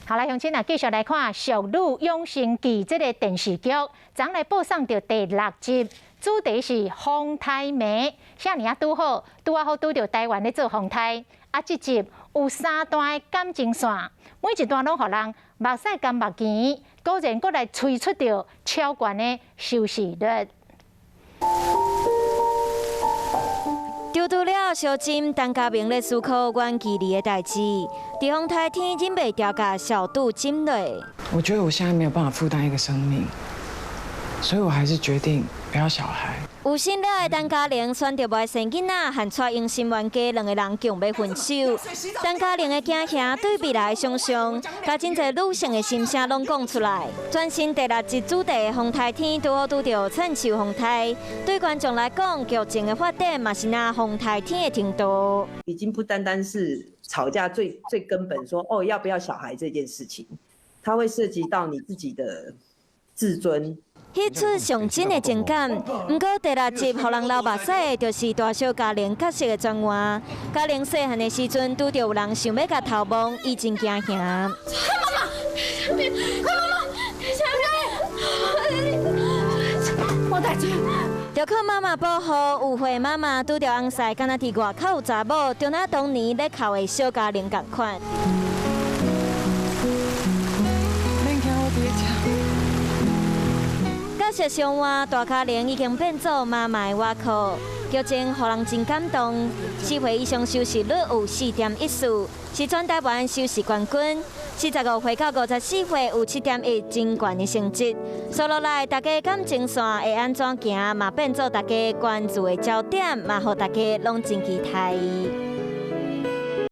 好來，鄉親啊，繼續來看《俗女養成記》這個電視劇，昨來播送著第六集，主題是風胎暝，遮爾仔拄好，拄仔好拄著台灣咧做風颱。啊，這集有三段的感情線，每一段攏予人目屎乾目墘，果然閣來催出著超懸的收視率。拄拄了相斟，陳家明咧思考遠距離的代誌，佇風颱天忍袂牢共小杜斟落。我覺得我現在沒有辦法負擔一個生命，所以我還是決定不要小孩。有心了的陳嘉玲選擇無愛生囡仔，和蔡英新冤家兩个人強欲分手。陳嘉玲的驚嚇對未來的想象，共真濟女性的心聲攏講出來。全新第六集主題的風颱天，拄好拄著親像風颱，對觀眾來講，劇情的發展嘛是若風颱天的程度。已經不單單是吵架最最根本說哦要不要小孩這件事情，它會涉及到你自己的自尊。彼出上真的情感，毋過第六集予人流目屎的，就是大小嘉玲角色的轉換。嘉玲細漢的時陣，拄著有人想欲共偷摸，伊真驚嚇。媽媽，媽媽，小我大姐。著靠媽媽保護，誤會媽媽拄著翁婿，敢若佇外口有查某，就若當年咧哭的小嘉玲仝款。免驚我佇遮。角色相換，大嘉玲已經變做媽媽的倚靠，劇情予人真感動。4歲以上收視率有4.14，是全台灣收視冠軍。45歲到54歲有7.1，真懸的成績。紲落來，大家感情線會按怎行，嘛變做大家關注的焦點，嘛予大家攏真期待。